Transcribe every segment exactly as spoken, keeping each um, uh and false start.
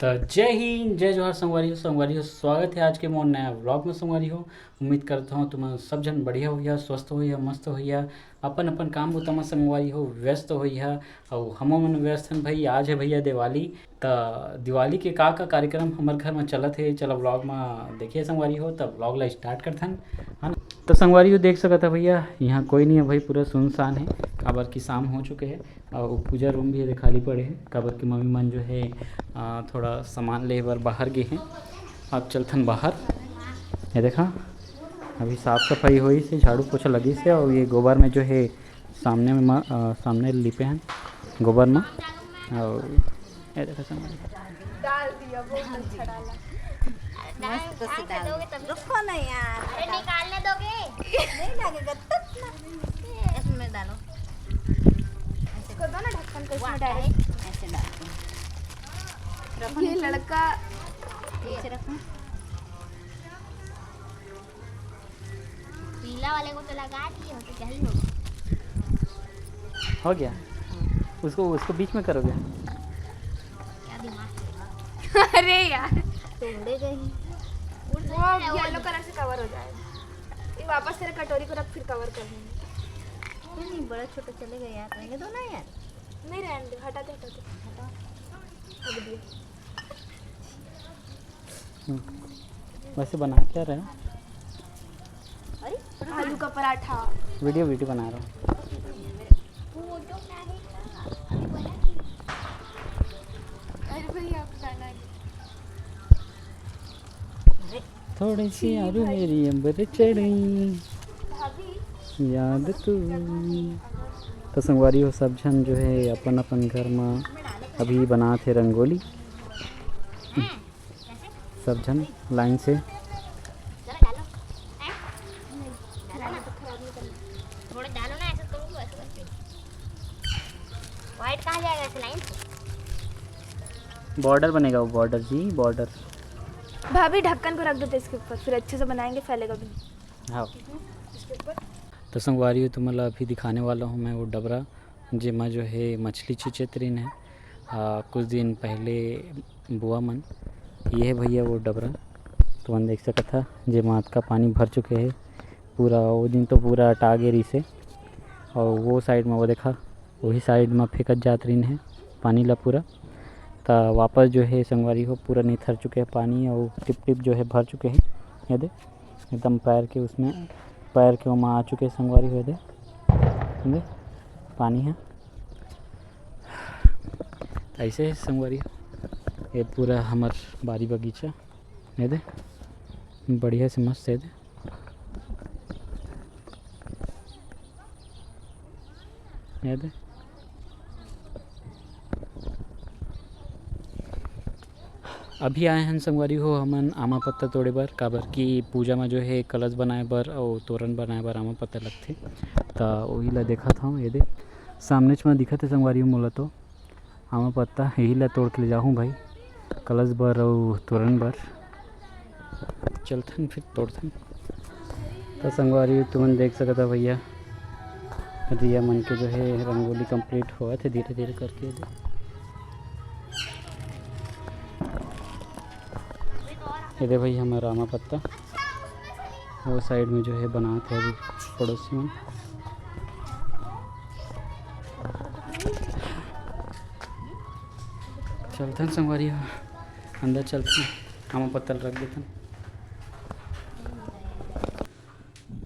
त जय हिंद, जय जोहार संगवारी हो। संगवारी हो, स्वागत हे आज के मोर नया vlog में। संगवारी हो, उम्मीद करत हव तुमन सब झन बढ़िया होइहा, स्वस्थ होइहा, मस्त होइहा, अपन अपन काम बुता में संगवारी हो व्यस्त होइहा। अउ हमो मन व्यस्त हन भाई, आज हे भैया दिवाली, त दिवाली के का का कार्यक्रम हमर घर में चलत हे, चला vlog में देखिए संगवारी हो। त vlog ला start करथन, है ना। त संगवारी हो देख सकत ह भैया, यहाँ कोई नहीं है भाई, पूरा सुनसान है, काबर कि शाम हो चुके हे। अउ पूजा room भी ये खाली पड़े हे, काबर कि मम्मी मन जो है, अ, थोड़ा सामान ले बर बाहर गे हे। अब चलथन बाहर। ये देखा, अभी साफ सफाई होइस हे, झाड़ू पोछा लगिस हे, अउ ये गोबर में जो है सामने में म-, अ, सामने लिपे हन गोबर में। अउ ये देखा सामने। डाल दिया, बहुत अच्छा डाला। मस्त से डाल दो। रुको ना यार, अरे निकालने दोगे? नहीं लगेगा, तब ना। इसमें डालो। इसको दो ना ढक्कन को, इसमें डालो। ऐसे डालते हैं। रखो ये नीचे। लड़का पीछे रखो। पीला वाले को तो लगा दिए हो, तो क्या ही होगा। हो गया। उसको, उसको बीच में करोगे। क्या दिमाग है? अरे यार। तो उड़ेगा ही। वो yellow colour से cover हो जाएगा। ये वापस तेरे कटोरी को रख, फिर cover कर देंगे। नहीं, नहीं, बड़ा छोटा चलेगा यार, रहने दो ना यार। नहीं, रहने दो, हटा दे, हटा दे। हटा। हट दिया। हम्म। वैसे बना क्या रहे हो? अरे, आलू का पराठा। वीडियो, वीडियो बना रहा हूँ। अरे भैया, आपको जाना है। थोड़ी सी आलू मेरी अंबर चढ़ी, भाभी। याद तू। तो संगवारी हो, सब झन जो है अपन अपन घर में अभी बनात हे रंगोली। सब झन line से। जरा डालो। हैं? डालो ना। थोड़ा डालो ना, ऐसे करो, ऐसे करके। White कहाँ जाएगा ऐसे line से? Border बनेगा वो, border जी, border। भाभी, ढक्कन को रख देते इसके ऊपर, फिर अच्छे से बनाएंगे, फैलेगा भी नहीं। हाँ। इसके ऊपर। तो संगवारी हो, तुमन ला अभी दिखाने वाला हूँ मैं वो डबरा, जेमा जो है मछली छिंचत रहिन हे, आ, कुछ दिन पहले बुआ मन। ये है भैया वो डबरा, तुमन देख सकत हा, जेमा अतका पानी भर चुके हे पूरा। वो दिन तो पूरा अटा गे रहिस हे। और वो side में वो देखा, वही side में फेंकत जात रहिन हे पानी ला पूरा। त वापस जो है संगवारी हो, पूरा निथर चुके हे पानी और टिप टिप जो है भर चुके हे। ये दे, एकदम पैर के उसमें, पैर के ओमा आ चुके हे संगवारी हो। ये दे, ये दे, पानी है। ऐसे है संगवारी, ये पूरा हमर बारी बगीचा। ये दे, बढ़िया से मस्त है, ये दे। ये दे। अभी आए हन संगवारी हो हमन आमा पत्ता तोड़े बर, काबर कि पूजा म जो है कलश बनाए बर अउ तोरन बनाए बर आमा पत्ता लगथे। त ओही ला देखत हव, ये दे सामनेच म दिखत हे संगवारी हो मोला तो आमा पत्ता, यही ला तोड़ के ले जाहूँ भाई, कलश बर अउ तोरन बर। चलथन फिर तोड़थन। त संगवारी हो तुमन देख सकत हा भैया, रिया मन के जो है रंगोली complete होवत हे धीरे धीरे करके। ये दे भाई हमर आमा पत्ता, वो side में जो है बनात हे अभी पड़ोसी मन। चलथन संगवारी हो, अंदर चलथन, आमा पत्ता ल रख देथन।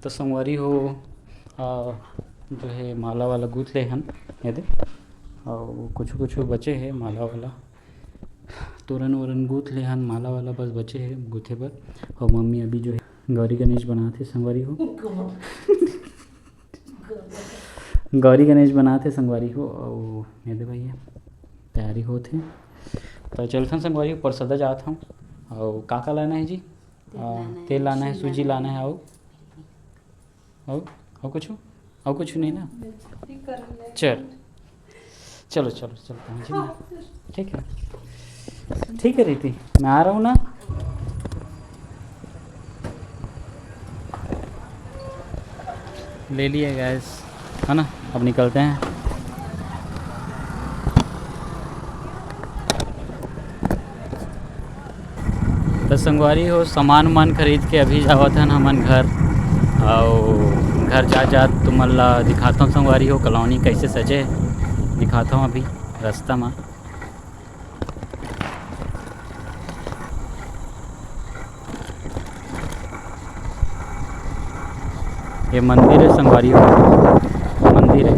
तो संगवारी हो, आ, जो है माला वाला गूंथ ले हन, ये दे, और कुछ कुछ बचे है माला वाला, तोरन वोरन गूंथ ले हन, माला वाला बस बचे है गूंथे बर। और मम्मी अभी जो है गौरी गणेश बनात हे संगवारी हो। गौरी गणेश बनात हे संगवारी हो, और ये दे भैया तैयारी होत हे। तो चलथन संगवारी हो, परसदा जात हूँ। और का का लाना है जी? आ, तेल लाना है, सूजी लाना है, और, और, और कुछ, और कुछ नहीं ना? चल, चलो, चलो, चलता हूँ जी मैं। ठीक है, ठीक है रीति, मैं आ रहा हूँ ना। ले लिए guys, है ना, अब निकलते हैं। तो संगवारी हो, सामान उमान खरीद के अभी जावत हन हमन घर, अउ घर जा जात तुमन ला दिखाथव संगवारी हो, कॉलोनी कैसे सजे हे, दिखाथव अभी रास्ता मा। ये मंदिर है संगवारी हो, मंदिर है।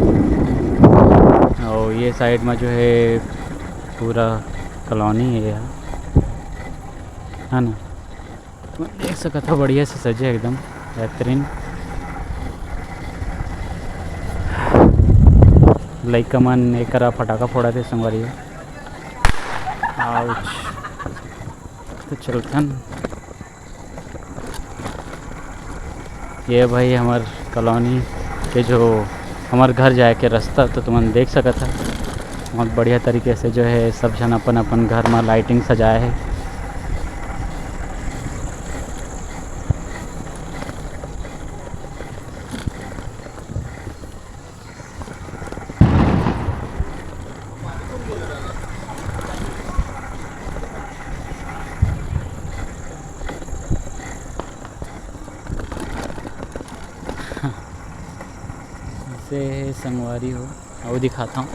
और ये साइड में जो है पूरा कॉलोनी है यहाँ, है ना। देख सकत हो बढ़िया से सजे एकदम बेहतरीन। लइका मन एकरा फटाका फोड़त हे संगवारी हो। आउच। तो चलथन। ये भाई हमर कॉलोनी के जो हमर घर जाए के रास्ता तो तुमन देख सकत ह, बहुत बढ़िया तरीके से जो है सब झन अपन अपन घर में लाइटिंग सजाए है। से संगवारी हो, अउ दिखाता हूँ।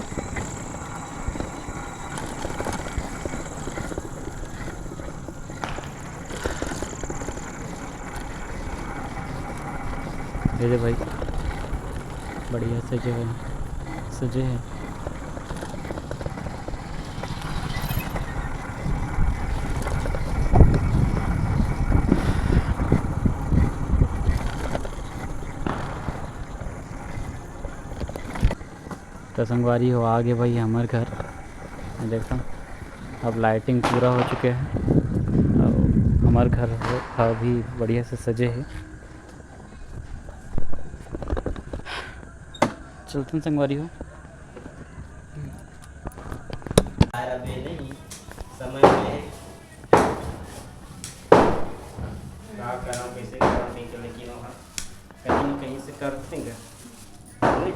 ये दे भाई, बढ़िया सजे हुए हैं, सजे हैं। तो संगवारी हो, आ गे भाई हमर घर। देखो, अब लाइटिंग पूरा हो चुके हैं। अब हमर घर हो, अभी बढ़िया से सजे है। चलथन संगवारी हो। यार, अबे नहीं, समय में का करम, कैसे करम, नहीं तो लेकिन वहाँ कहीं न कहीं से करते हैं। नहीं?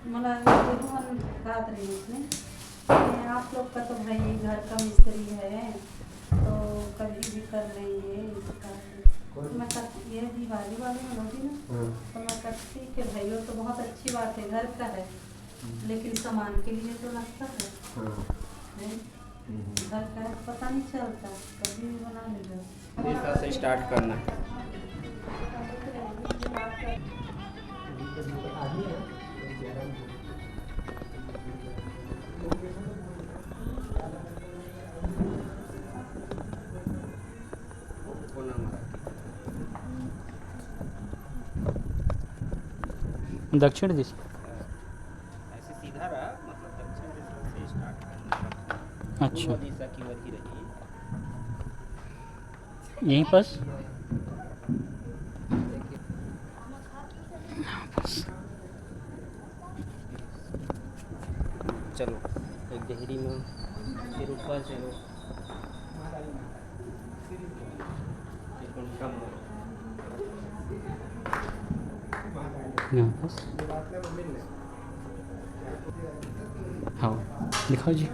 मला ये तो हम बात रही उसमें कि आप लोग का तो भाई घर का मिस्त्री है, तो कभी भी कर लेंगे, इस प्रकार से। मैं कब, ये दिवाली वाले में होगी ना, हाँ। तो मैं कब, ठीक है भाई, वो तो बहुत अच्छी बात है, घर का है, हम्म। लेकिन सामान के लिए तो लगता है। हाँ। नहीं? हम्म। घर का है, पता नहीं चलता, कभी भी बना लेगा। इस तरह से स्टार्ट करना है। दक्षिण दिशा। ऐसे सीधा रहा, मतलब दक्षिण दिशा से स्टार्ट करना। अच्छा। पूर्व दिशा की ओर ही रही। यहीं पास? चलो, एक गहरी में, फिर ऊपर चलो। यहाँ पास। हाँ, दिखाओ जी।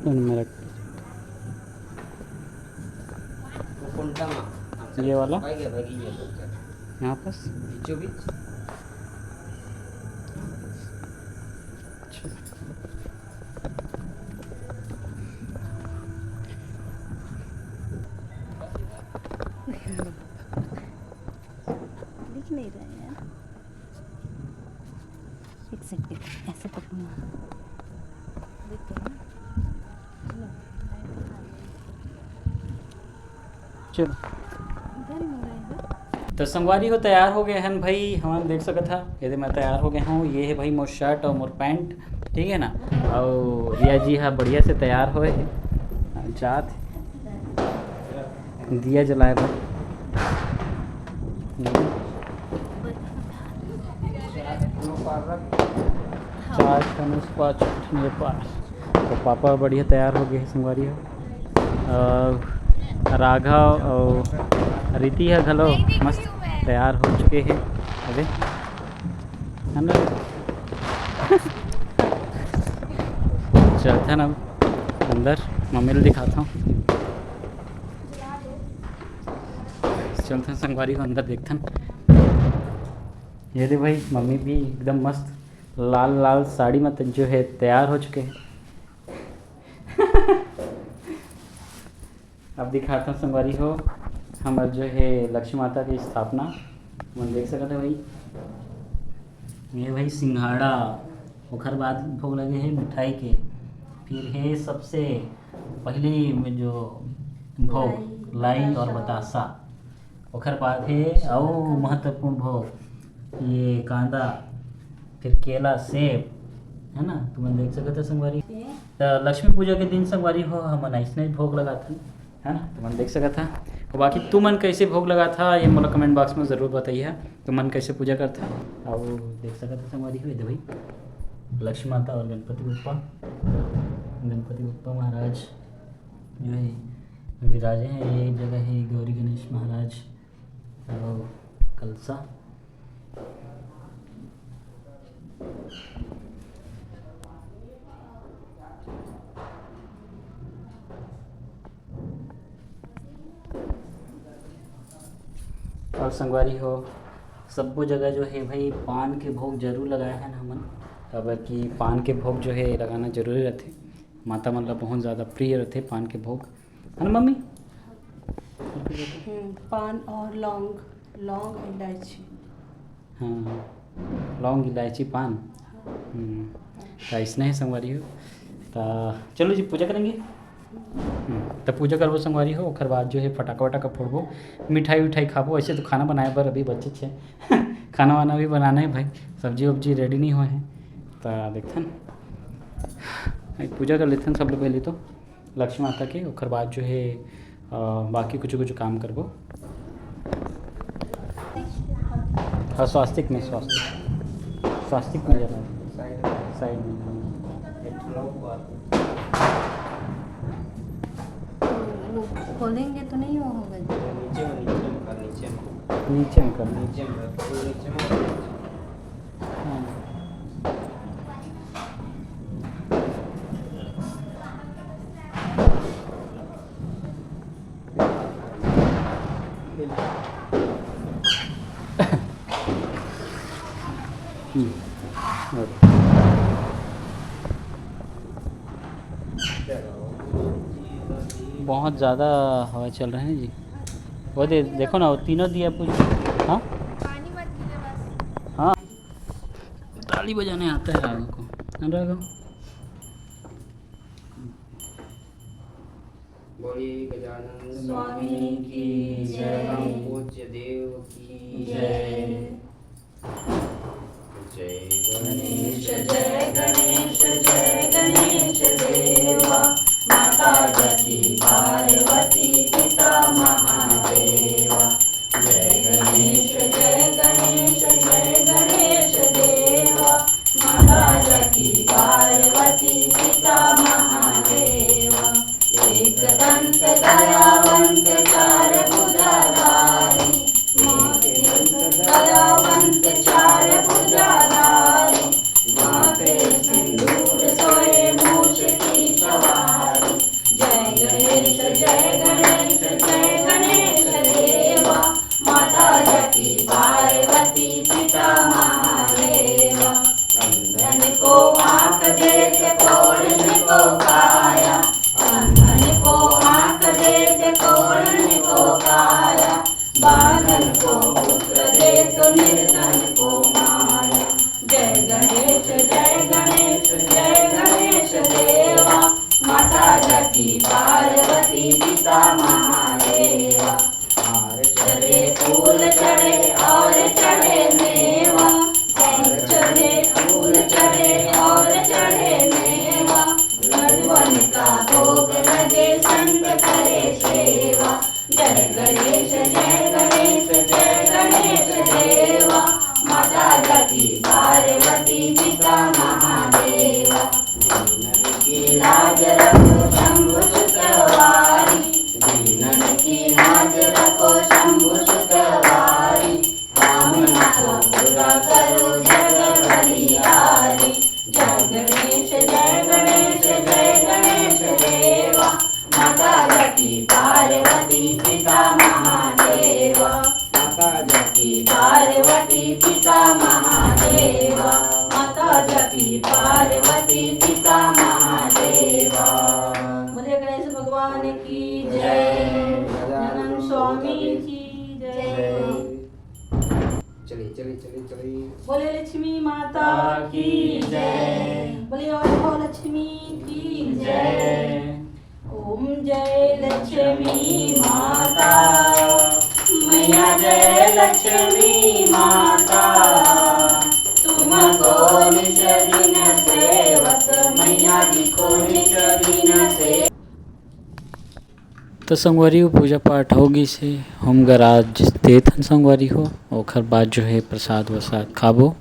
कौन मेरा? वो कौन सा माँ? ये वाला? भाई, भाई, ये। यहाँ पास? बीचों बीच? अच्छा। दिख नहीं रहा है यार। एक सेकंड, ऐसे पकड़ना। चलो। तो संगवारी हो, तैयार हो गए हन भाई, हमन देख सकत हा, ये दे मैं तैयार हो गए हूँ। ये है भाई मोर शर्ट और मोर पैंट, ठीक है ना। और रिया जी हा बढ़िया से तैयार होए है, जात दिया जलाए भाई। चार ठन पाँच ठन ये पार। तो पापा बढ़िया तैयार हो गए हे संगवारी हो। अउ राघव अउ रीति ह घलो मस्त तैयार हो चुके हे। अबे है ना, चलथन अब अंदर, मम्मी ल दिखाथन। चलथन संगवारी हो अंदर, देखथन। ये दे भाई, मम्मी भी एकदम मस्त लाल लाल साड़ी में त-, जो है, तैयार हो चुके हैं। अब दिखाथन संगवारी हो, हमर जो है लक्ष्मी माता की स्थापना, मन देख सकत है भाई। ये भाई सिंघाड़ा, ओखर बाद भोग लगे है मिठाई के, फिर है सबसे पहली में जो भोग, लाई, लाई और बतासा। बतासा, ओखर बाद है अउ महत्वपूर्ण भोग, ये कांदा, फिर केला, सेब, है ना, तुमन देख सकत है संगवारी। त लक्ष्मी पूजा के दिन संगवारी हो, हमन अइसने भोग लगाथन, है ना, तुमन देख सकत है। और बाकी तुमन कैसे भोग लगाथा, ये मोला comment box में जरूर बताइए, तुमन कैसे पूजा करथा। अउ देख सकत है संगवारी हो, ये दे भाई लक्ष्मी माता और गणपति बप्पा, गणपति बप्पा महाराज जो है विराजे हैं। ये जगह है गौरी गणेश महाराज और कलसा। और संगवारी हो, सब्बो जगह जो है भाई, पान के भोग जरूर लगाए हैं हमन, काबर कि पान के भोग जो है लगाना जरूरी रहथे। माता मन ला बहुत ज़्यादा प्रिय रहथे पान के भोग, है ना मम्मी? हम्म, पान और लौंग, लौंग, इलायची। हाँ, लौंग, इलायची, पान। हाँ। हम्म, त अइसने है संगवारी हो। त चलो जी, पूजा करेंगे। हम्म, त पूजा करबो संगवारी हो, ओकर बाद जो है फटाका वटाका फोड़बो, मिठाई उठाई खाबो। ऐसे तो खाना बनाए बर अभी बचे छे, खाना वाना भी बनाना है भाई, सब्जी वब्जी ready नहीं होए है। त देखथन, एक पूजा कर लेथन सब ले पहले तो लक्ष्मी माता के, ओकर बाद जो है, अ, बाकी कुछ कुछ काम करबो। हाँ, स्वास्तिक में, स्वास्तिक, स्वास्तिक में जला, side में, side में। वो खोलेंगे तो नहीं वो होगा जी। नीचे में, नीचे में कर, नीचे में। नीचे में कर, नीचे में। हाँ। हम्म, okay। बहुत ज़्यादा हवा चल रहा है जी। वो दे, देखो ना, वो तीनों दिया पूछ। हाँ, हाँ, ताली बजाने आता है राघव को। हाँ, राघव। बोलिए गजानन स्वामी की जय। परम पूज्य देव की जय। जय गणेश, जय गणेश, जय गणेश देवा, माता जकी पार्वती पिता महादेवा। जय गणेश, जय गणेश, जय गणेश देवा, माता जकी पार्वती पिता महादेवा। एक दंत दयावंत चार भुजाधारी, एक दंत दयावंत चार भुजाधारी, माथे सिंदूर सोए मूछ की सवारी। जय गणेश, जय गणेश, जय गणेश देवा, माता जकी पार्वती पिता महादेवा। अंधन को आँख देत, कोढ़न को काया, अंधन को आँख देत, कोढ़न को काया, बांझन को पुत्र देत, निर्धन को माया। जय गणेश, जय गणेश, जय गणेश देवा, माता जकी पार्वती पिता महादेवा। हार चढ़े, फूल चढ़े और चढ़े मेवा, हार चढ़े, फूल चढ़े और चढ़े मेवा, लड्डू जय गणेश, जय गणेश, जय गणेश देवा। माता जपी पार्वती पिता महादेवा। माता जपी पार्वती पिता महादेवा। माता जपी पार्वती पिता महादेवा। बोले गणेश भगवान की जय। गजानन स्वामी की जय। चलिए, चलिए, चलिए, चलिए। बोले लक्ष्मी माता की जय। बोले और हो लक्ष्मी की जय। ओम जय लक्ष्मी माता, मैया जय लक्ष्मी माता। तुमको निस दिन सेवत, मैया जी को निस दिन से। तो संगवारी हो, पूजा पाठ हो गिस हे, हम गराज देत हन संगवारी हो, ओखर बाद जो है प्रसाद वरसाद खाबो।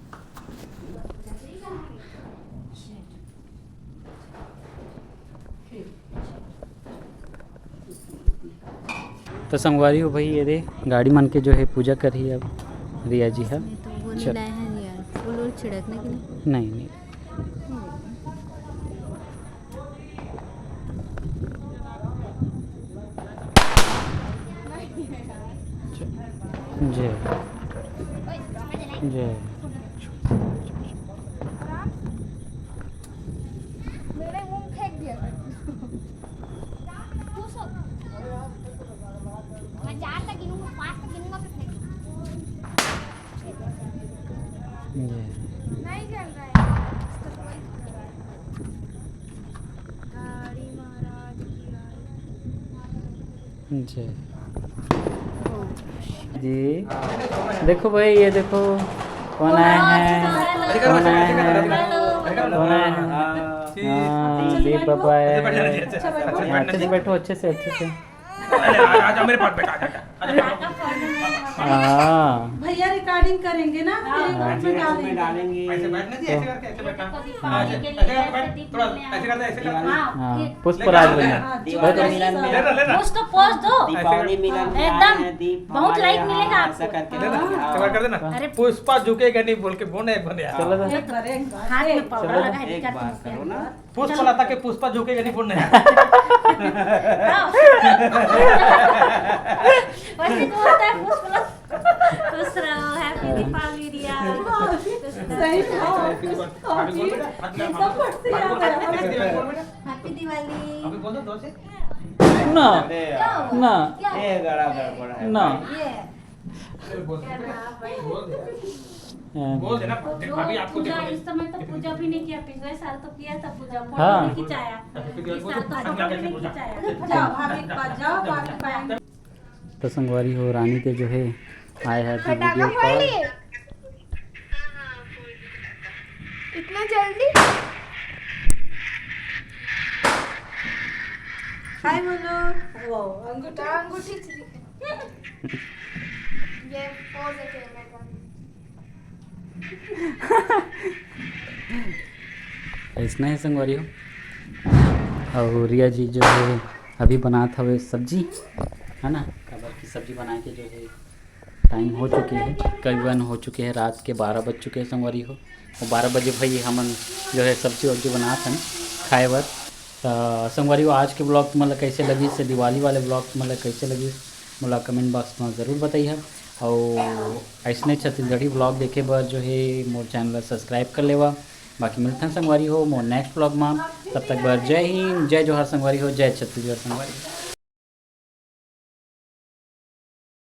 तो संगवारी हो भाई, ये दे गाड़ी मन के जो है पूजा करही अब रिया जी हा। ये तो वो नहीं चल। लाए हैं यार, फूल वूल छिड़कने के लिए। नहीं, नहीं। जय। जय। मैंने वो फेंक दिया। मैं चार तक गिनूंगा, पाँच तक गिनूंगा, फिर फेंक दूंगा। जय। नहीं चल रहा है। गाड़ी महाराज की गाड़ी। जी। जी, देखो भाई, ये देखो कौन आए हैं, कौन आए हैं, कौन आए हैं। हाँ, दीप बाबा आए हैं। अच्छे से बैठो, अच्छे से, अच्छे से। अरे, आ, आजा मेरे पास बैठ, आजा, आजा, आजा। हाँ। भैया रिकॉर्डिंग करेंगे ना, फिर हाँ। में डालेंगे। ऐसे बैठना जी, ऐसे करके, ऐसे बैठना। हाँ। ऐसे, ऐसे करके बैठ, थोड़ा ऐसे करना, ऐसे करना। हाँ, पुष्पराज बने। हाँ, बहुत मिलन में। ले ना, ले ना। कुछ तो पोज दो। दीपावली मिलन में एकदम आए हैं, दीप बहुत हमारे लाइक यहाँ मिलेगा ऐसा आपको। करके ले ना, हाँ। ऐसे कर देना। अरे। पुष्पा झुकेगा नहीं बोल के बोले, बोले यार। चलो तो। एक बार, एक बार, हाथ में एक पाउडर बार। लगा है, एक क्या बार तुम करो ना। पुष्पलता के पुष्पा झुकेगा नहीं बोलने। हाँ। वैसे तो होता है पुष्पलता। खुश रहो, happy दीपावली रिया। सही में, हाँ, कुछ कॉफी, ये सब फट से याद आया। Happy दिवाली। अभी बोल दो, दो से। ना, अरे यार। ना। क्या? ये गड़ा गड़बड़ है ना। भाई। ये। बोल दे। बोल देना, तो देख, जो भाभी आपको पूजा, देखो, इस समय तो पूजा भी नहीं किया, पिछले साल तो किया था पूजा, फोटो हाँ। नहीं खिंचाया। इस साल तो फोटो भी नहीं खिंचाया। जाओ, भाभी के पास जाओ, बाकी पाएंगे। तो संगवारी हो, रानी के जो है आए हैं अभी फटाका वीडियो कॉल। फोड़ी। इतना जल्दी? हाय बोलो। वो अंगूठा, अंगूठी। ये पोज है कैमरे का। अइसना है संगवारी हो। और रिया जी जो है अभी बनात हवे सब्जी, है ना, काबर की सब्जी बना के जो है टाइम हो चुके है, करीबन हो चुके है रात के बारह बज चुके हैं संगवारी हो। और बारह बजे भाई हमन जो है सब्जी वब्जी बनात हन खाए बर। त संगवारी हो, आज के ब्लॉग तुमन ला कैसे लगिस, दिवाली वाले ब्लॉग तुमन ला कैसे लगिस, मोला कमेंट बॉक्स में ज़रूर बताइए। और ऐसने छत्तीसगढ़ी ब्लॉग देखे बर जो है मोर चैनल ला सब्सक्राइब कर लेवा। बाकी मिलथन संगवारी हो मोर नेक्स्ट ब्लॉग में, तब तक बर जय हिंद, जय जोहार संगवारी हो, जय छत्तीसगढ़ संगवारी हो।